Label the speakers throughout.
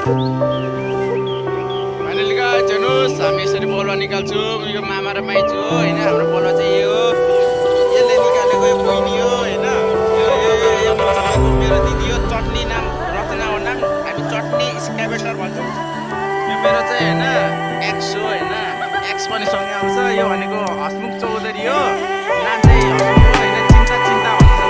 Speaker 1: finally guys हेर्नुहोस् हामी यसरी बलुवा निकाल्छु यो मामा र माइजू हो होइन हाम्रो बलुवा चाहिँ यो हो यसले निकालेको यो बहिनी हो होइन यो मेरो दिदी हो चटनी नाम रचना हो नाम हामी चटनी स्क्याभेन्डर भन्छौँ यो मेरो चाहिँ होइन एक्स हो होइन एक्स पनि सँगै आउँछ यो भनेको हसमुख चौधरी हो नाम चाहिँ हसमुख हो होइन चिन्ता चिन्ता भन्छ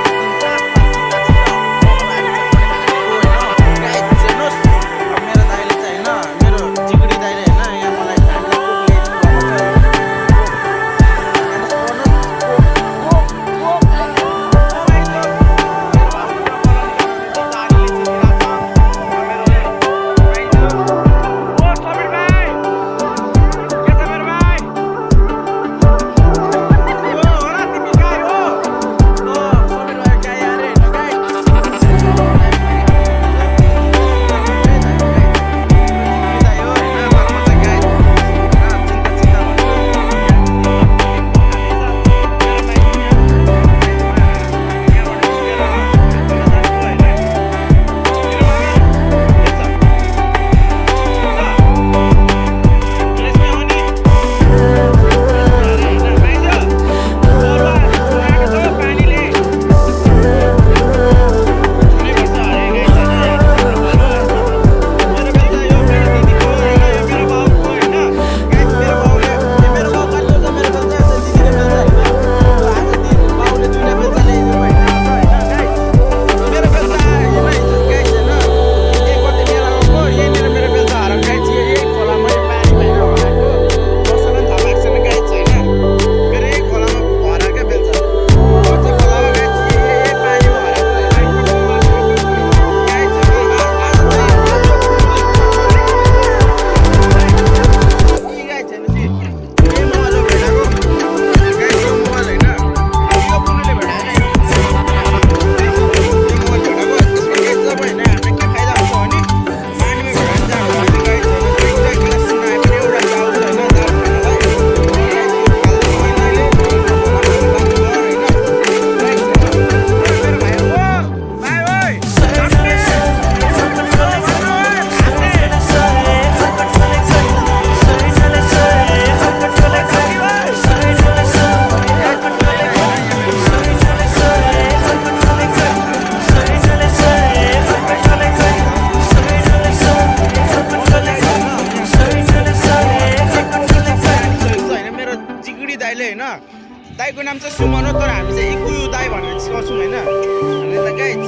Speaker 1: दाईको नाम चाहिँ सुमन हो तर हामी चाहिँ इकु दाई भनेर सिकाउँछौँ होइन हामी त गाइज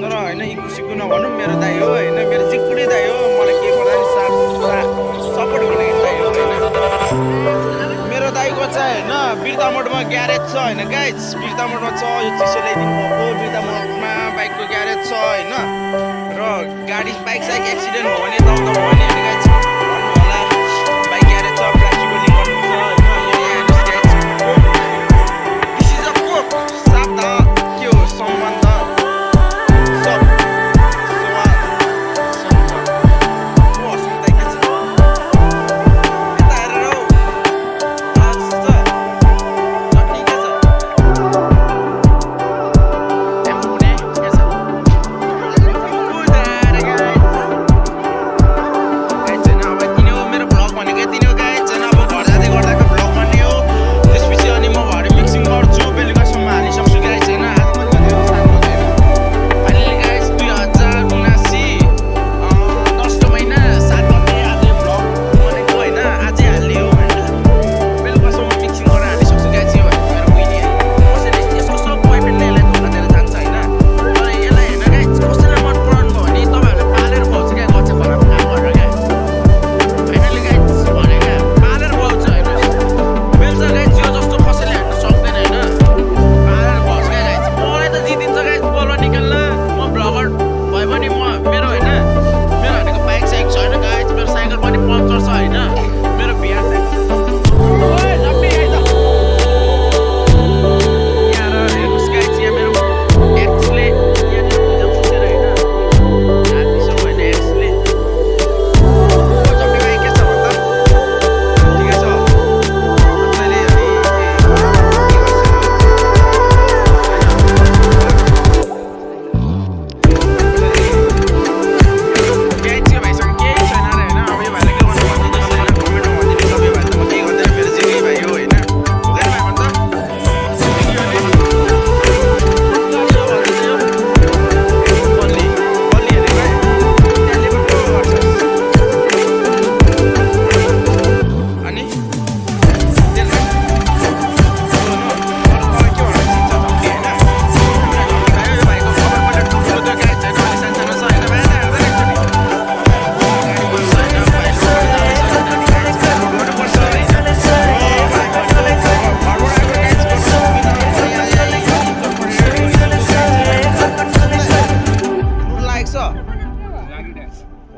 Speaker 1: तर होइन इकु सिकु नभनौँ मेरो दाई हो होइन मेरो चिकुडी दाई हो मलाई के गर्दा नि सपोर्ट गर्ने दाई हो होइन मेरो दाईको चाहिँ होइन बिर्तामोडमा ग्यारेज छ होइन गाइज बिर्तामोडमा छ यो चिसो ल्याइदिनु भएको बिर्तामोडमा बाइकको ग्यारेज छ होइन र गाडी बाइक साइक एक्सिडेन्ट भयो भने दम भयो भने गाइज भन्नु होला बाइक ग्यारेज छ प्लास्टिकको लिङ्क गर्नुहुन्छ होइन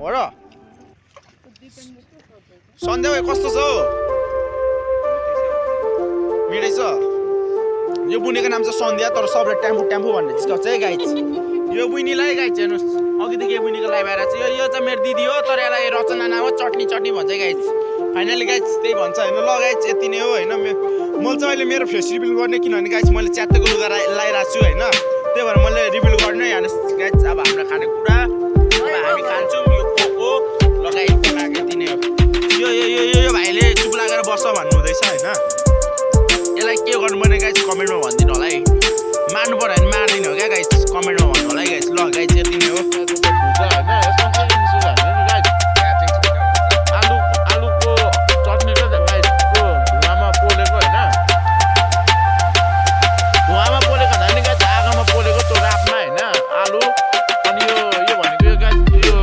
Speaker 1: हो र सन्ध्या भाइ कस्तो छ हौ मिठै छ यो बुनेको नाम चाहिँ सन्ध्या तर सबले ट्याम्पू ट्याम्पू भन्ने जिस्काउँछ है गाइज यो बुइनीलाई गाइज हेर्नुहोस् अघिदेखि यो बुइनीको लागि भएर चाहिँ यो चाहिँ मेरो दिदी हो तर यसलाई रचना नाम हो चटनी चटनी भन्छ गाइज फाइनली गाइज त्यही भन्छ होइन ल गाइज यति नै हो होइन मैले चाहिँ अहिले मेरो फेस रिभिल गर्ने किनभने गाइज मैले च्यात्तको लुगा लगाइरहेको छु होइन त्यही भएर मैले रिभिल गर्ने हेर्नुहोस् गाइज अब हाम्रो खानेकुरा अब हामी खान्छौँ यो पोको लगाइ यति नै हो यो भाइले चुप लागेर बस्छ भन्नुहुँदैछ होइन यसलाई के गर्नुपर्ने गाइज कमेन्टमा भनिदिनु होला है मार्नु पर्यो भने मार्दिनु हो क्या गाइज कमेन्टमा भन्नु होला है गाइज ल गाइज यति नै हो आलुको चटनी र गाइजको धुवामा पोलेको होइन धुवामा पोलेको भन्दा नि गाइज आगोमा पोलेको त्यो रापमा होइन आलु अनि यो भनेको यो गाइज यो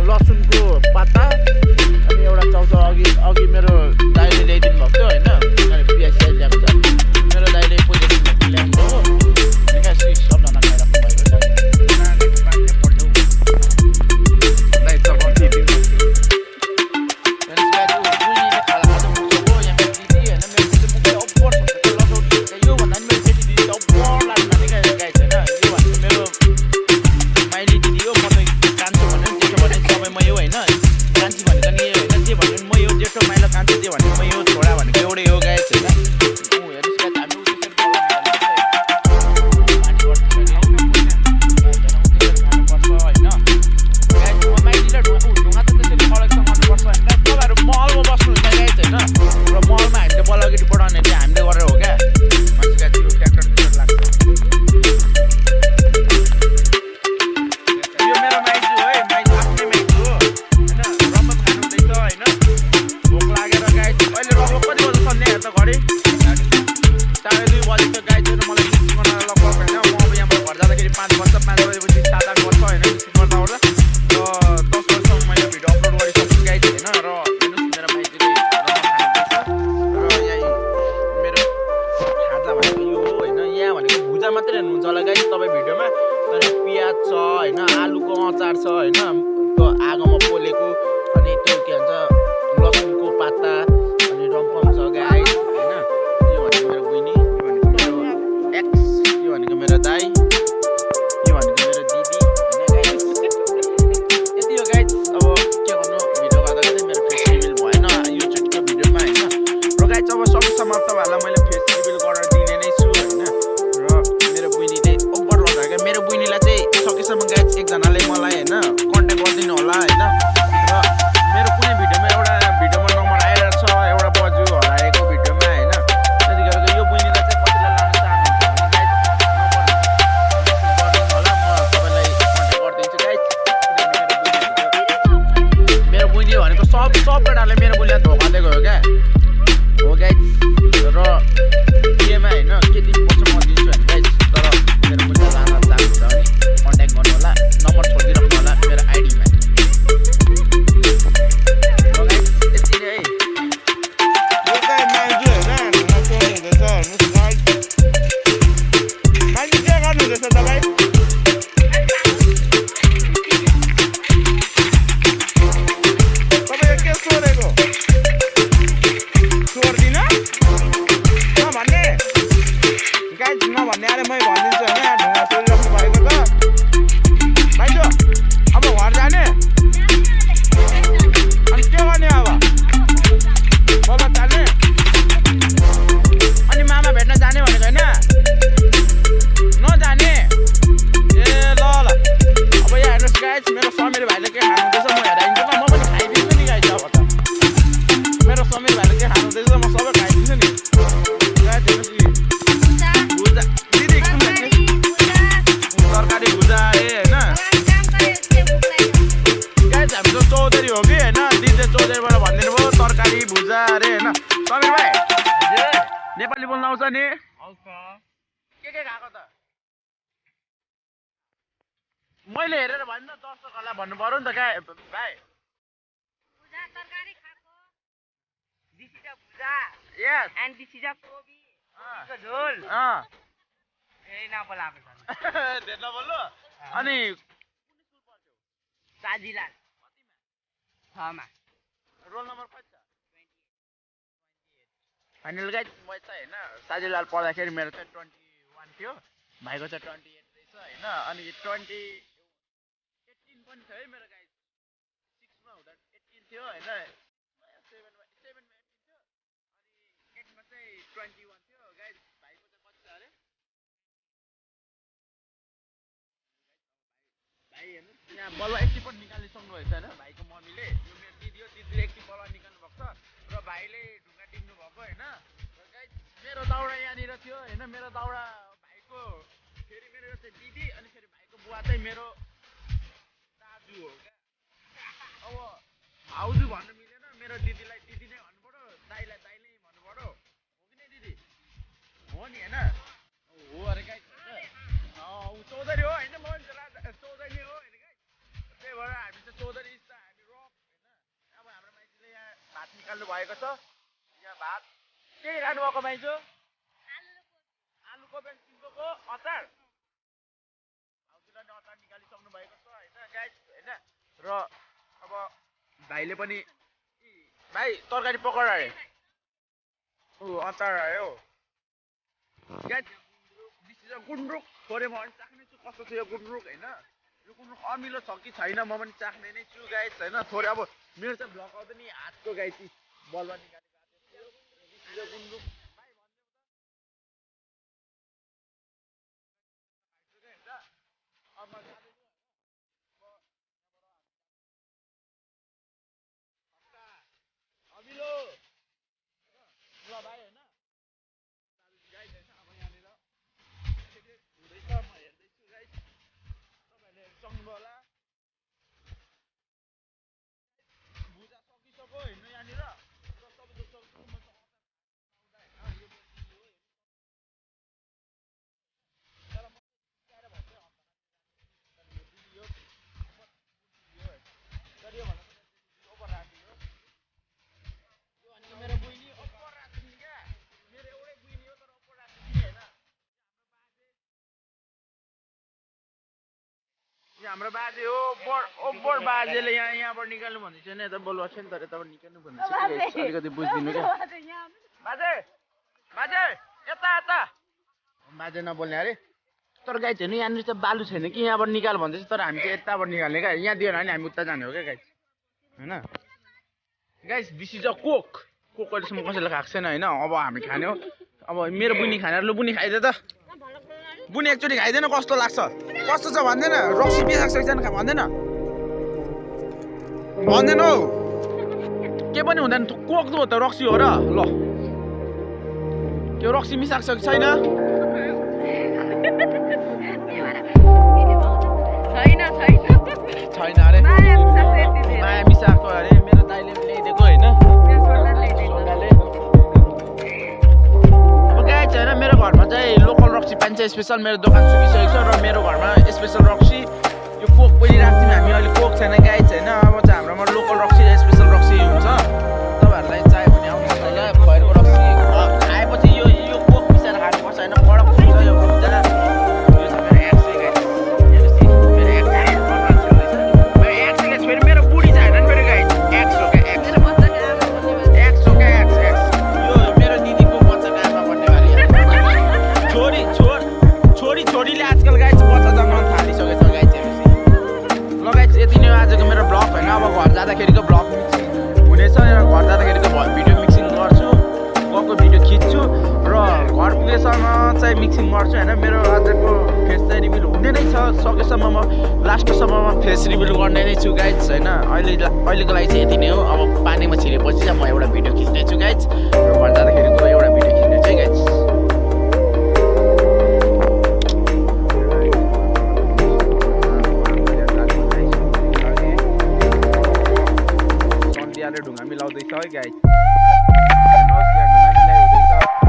Speaker 1: लसुनको पत्ता अनि एउटा चाउचाउ अघि मेरो दाइले ल्याइदिनु भएको थियो होइन अनि पियाज सियाज ल्याएको छ मेरो दाइले पहिलेदेखि ल्याएको हो सबजना खाइराख्नु भएको छ मात्रै हेर्नुहुन्छ होला गाइस तपाईँ भिडियोमा तर पियाज छ होइन आलुको अचार छ होइन त्यो आगोमा पोलेको अनि त्यो के भन्छ लसुनको पाता अनि रम्पम छ गाइस होइन यो भनेको मेरो बहिनी यो भनेको मेरो एक्स यो भनेको मेरो दाइ यो भनेको मेरो दिदी होइन गाइस यति हो गाइस अब के गर्नु भिडियो गर्दा चाहिँ मेरो फेस रिभिल भएन यो चोटिको भिडियोमा होइन र गाइस अब सबै समाप्त भएला मैले फेस रिभिल गरेर दिने नै छु होइन मेरो बहिनीलाई चाहिँ सकेसम्म गाइस एकजनाले मलाई होइन कन्ट्याक्ट गरिदिनु होला होइन र मेरो कुनै भिडियोमा एउटा भिडियोमा नम्बर आइरहेको छ एउटा बजु हराएको भिडियोमा होइन त्यतिखेर यो बहिनीलाई चाहिँ कतिलाई लान चाहनुहुन्छ भने गाइस नम्बर गरिदिनु होला म तपाईँलाई कन्ट्याक्ट गरिदिन्छु गाइस मेरो बहिनी भनेको सब केटाले मेरो बहिनीलाई धोका दिएको हो क्या हो गाइस र केमा होइन के दिनुपर्छ म दिन्छु भने गाइस तर मेरो बहिनीलाई लान चाहनुहुन्छ भने कन्ट्याक्ट गर्नु होला नम्बर छोडिदिनु होला मेरो आइडीमा यति नै है यो चाहिँ मान्छे होइन सोध्नुहुँदैछ हेर्नुहोस् मान्छे के गर्नुहुँदैछ तपाईँ तपाईँले के सोधेको सोध्दिन नभन्ने गाइस नभन्ने अरे मै भनिदिन्छु होइन ढुङ्गा सोधिराख्नु भएको त भाइजो अब घर जाने अनि के गर्ने अब बल्ल चाल्ने अनि मामा भेट्न जाने भनेको होइन नजाने ए ल अब यहाँ हेर्नुहोस् गाइस मेरो समीर भाइले के खानुहुँदैछ म हेराइदिन्छु ल म पनि खाइदिन्छु नि गाइस अब त मेरो समीर भाइले के खानुहुँदैछ म सबै खाइदिन्छु नि गाइस हेर्नुहोस् तरकारी भुजा अरे होइन गाइस हामी त चौधरी हो कि होइन दिदी चौधरीबाट भनिदिनु भयो तरकारी भुजा अरे होइन समीर भाइ नेपाली बोल्न आउँछ नि के खाएको त मैले हेरेर भन्न दर्शकहरूलाई भन्नु पर्यो नि त भाइ यस
Speaker 2: and this is a kobi झोल यही नपलाएको छ
Speaker 1: धेरै नबोल्नु अनि
Speaker 2: साजिला 6 मा
Speaker 1: रोल नम्बर कति छ फाइनल गाइज म चाहिँ होइन साजिलाल पढ्दाखेरि मेरो चाहिँ 21 थियो भाइको चाहिँ 28 रहेछ होइन अनि 18 पनि छ है मेरो गाइज 6 मा हुँदा 18 थियो होइन 7 मा 18 थियो अनि 8 मा चाहिँ 21 थियो गाइज भाइको चाहिँ कति छ अरे भाइ हेर्नु यहाँ बलुवा एकटिप पनि निकालिसक्नु भएको छैन भाइको मम्मीले यो मेरो दिदी हो दिदीले एकटिप बलुवा निकाल्नु भएको छ र भाइले ढुङ्गा टिप्नु भएको होइन र गाइज मेरो दाउरा यहाँनिर थियो होइन मेरो दाउरा भाइको फेरि मेरो यो चाहिँ दिदी अनि फेरि भाइको बुवा चाहिँ मेरो दाजु हो क्या अब भाउजू भन्नु मिलेन मेरो दिदीलाई दिदी नै भन्नु पऱ्यो दाइलाई दाइ नै भन्नु पऱ्यो हो कि नै दिदी हो नि होइन हो अरे गाइज ऊ चौधरी हो होइन म चौधरी हो होइन गाइज त्यही भएर हामी चाहिँ चौधरी इस्ता हामी रक होइन अब हाम्रो मान्छेले यहाँ भात निकाल्नु भएको छ यहाँ भात केही राख्नु भएको माइजो आलु कोपी सिम्बोको अचार भाउजूलाई अचार निकालिसक्नु भएको छ होइन गाइज होइन र अब भाइले पनि भाइ तरकारी पकाएर आयो ऊ अचार आयो गाइज गुन्द्रुक थोरै म पनि चाख्ने छु कस्तो छ यो गुन्द्रुक होइन यो गुन्द्रुक अमिलो छ कि छैन म पनि चाख्ने नै छु गाइज होइन थोरै अब मेरो चाहिँ भ्लग आउँदैन नि हातको गाइज बलुवा निकालेको गुन्द्रुक अमिलो ल भाइ होइन सक्नुभयो होला भुजा सकिसक्यो हेर्नु यहाँनिर मेरो बुइनी ओपर राख्दिनु क्या मेरो एउटै बुइनी हो तर ओपर राख्दिनु होइन हाम्रो बाजे हो ओभर बाजेले यहाँबाट निकाल्नु भन्दैछ नि यता बलुवा छ नि तर यताबाट निकाल्नु भन्दैछ अलिकति बुझिदिनु क्या बाजे बाजे यता यता बाजे नबोल्ने अरे तर गाइज हेर्नु यहाँनिर चाहिँ बालु छैन कि यहाँबाट निकाल भन्दैछ तर हामी चाहिँ यताबाट निकाल्ने क्या यहाँ दिएन भने हामी उता जाने हो क्या गाइज होइन guys this is a Coke अहिलेसम्म कसैले खाएको छैन होइन अब हामी खाने हो अब मेरो बुनी खाने लु बुनी खाइदे त बुनी एकचोटि खाइदिएन कस्तो लाग्छ कस्तो छ भन्दैन रक्सी पिसाक्छ भन्दैन भन्दैन हौ के पनि हुँदैन कोक त हो त रक्सी हो र ल त्यो रक्सी मिसाएको छ कि छैन छैन अरे माया मिसाएको अरे मेरो दाइले ल्याइदिएको होइन होइन मेरो घरमा चाहिँ लोकल रक्सी पाइन्छ स्पेसल मेरो दोकान सुकिसकेको छ र मेरो घरमा स्पेसल रक्सी यो कोक पनि राख्छौँ हामी अहिले कोक छैन गाइज होइन अब चाहिँ हाम्रोमा लोकल रक्सी स्पेसल रक्सी हुन्छ तपाईँहरूलाई चाहियो भने आउनुहोस् होइन खुवाइको रक्सी खाएपछि यो कोक मिसाएर खानुपर्छ होइन कडक हुन्छ यो खुट्टा यो छ मेरो एक्सै गाइज मेरो एक्स फेरि मेरो बुढी चाहिँ होइन मेरो गाइज एक्स हो क्या एक्स हो क्या एक्स यो मेरो दिदीको बच्चाको आमा भन्नेवाली छोरीले आजकल गाइज बच्चा जन्माउनु थालिसकेको छ गाइज ल गाइज यति नै आजको मेरो ब्लग होइन अब घर जाँदाखेरिको ब्लग हुनेछ घर जाँदाखेरिको भिडियो मिक्सिङ गर्छु गएको भिडियो खिच्छु र घर पुगेसम्म चाहिँ मिक्सिङ गर्छु होइन मेरो आजको फेस चाहिँ रिभिल हुने नै छ सकेसम्म म लास्टसम्ममा फेस रिभिल गर्ने नै छु गाइज होइन अहिलेको लागि चाहिँ यति नै हो अब पानीमा छिरेपछि चाहिँ म एउटा भिडियो खिच्ने छु गाइज र घर जाँदाखेरिको एउटा भिडियो खिच्ने छु है गाइज ढुङ्गा मिलाउँदैछ है गाइज हेर्नुहोस् यहाँ ढुङ्गा मिलाइ हुँदैछ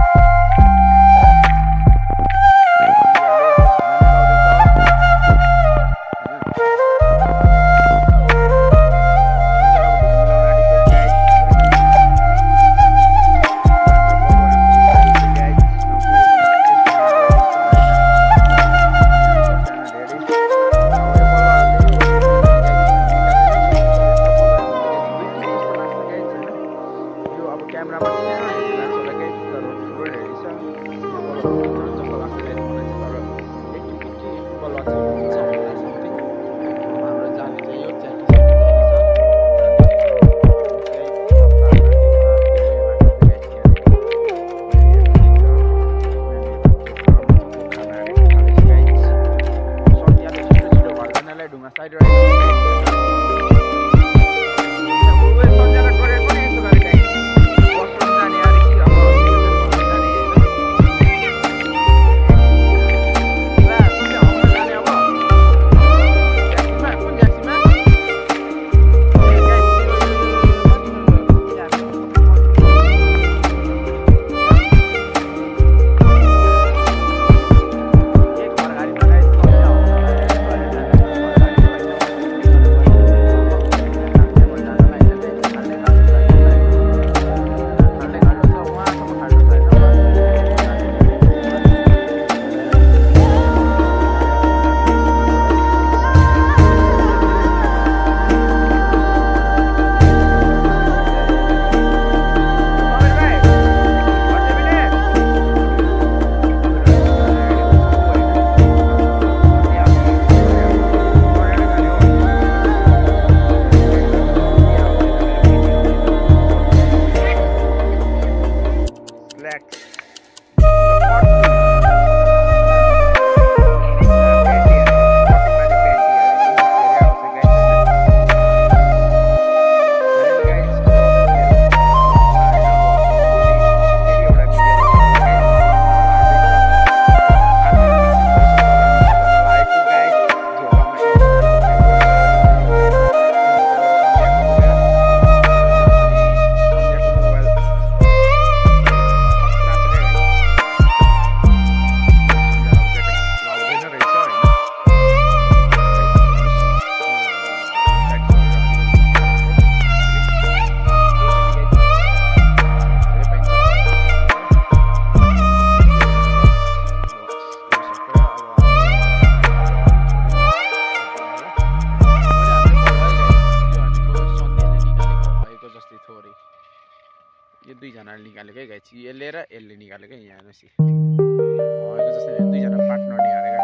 Speaker 1: दुईजनाले निकालेको है गाइस यसले र यसले निकालेको यहाँ हेर्नुहोस् भएको जस्तै दुईजना पार्टनर निकालेको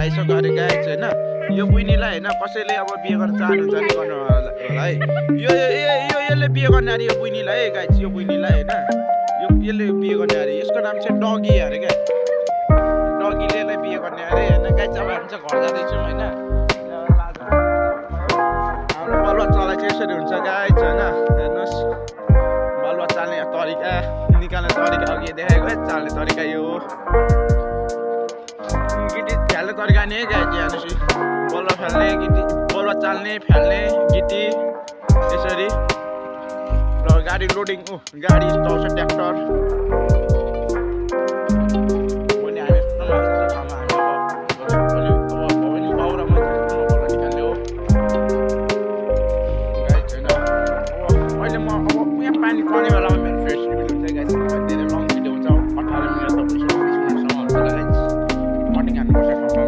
Speaker 1: आइसक्यो अरे गाइस हैन यो बुइनीलाई हैन कसैले अब बिहे गर्न चाहनुहुन्छ नि गर्नु होला है यसले बिहे गर्ने अरे यो बुइनीलाई है गाइस यो बुइनीलाई हैन यसले बिहे गर्ने अरे यसको नाम चाहिँ डगी अरे क्या डगीले यसलाई बिहे गर्ने अरे हैन गाइस अब हामी चाहिँ घर जाँदैछौँ हैन हाम्रो बलुवा चलाइ चाहिँ यसरी हुन्छ गाइस हैन हेर्नुहोस् बलुवा चाल्ने तरिका निकाल्ने तरिका अघि देखाएको है चाल्ने तरिका यो हो गिटी फ्याल्ने तरिका नि है गाइस हेर्नुहोस् बलुवा फाल्ने गिटी बलुवा चाल्ने फ्याल्ने गिटी यसरी र गाडी लोडिङ गाडी चलाउँछ ट्र्याक्टर पानी पर्ने बेलामा मेरो फ्रेस रिभ्यू हुन्छ गाइस धेरै लङ भिडियो हुन्छ 18 मिनेट त हुन्छ 20 मिनेटसम्म हुन्छ गाइस कटिङ हान्नुपर्छ ठाउँमा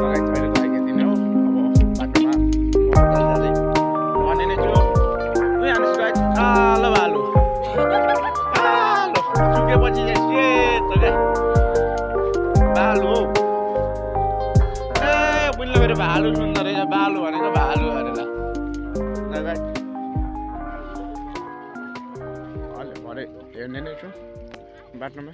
Speaker 1: गाइस अहिले गएको दिन हो अब बाटोमा भन्ने नै छु उही हान्नुहोस् गाइस आलो भालु आलो चुकेपछि चाहिँ सेतो क्या भालु हो ए बुझ्नु मेरो भालु सुन्दर रहेछ भालु भनेको भालु अरे ल गाइस हेर्ने नै छु बाटोमा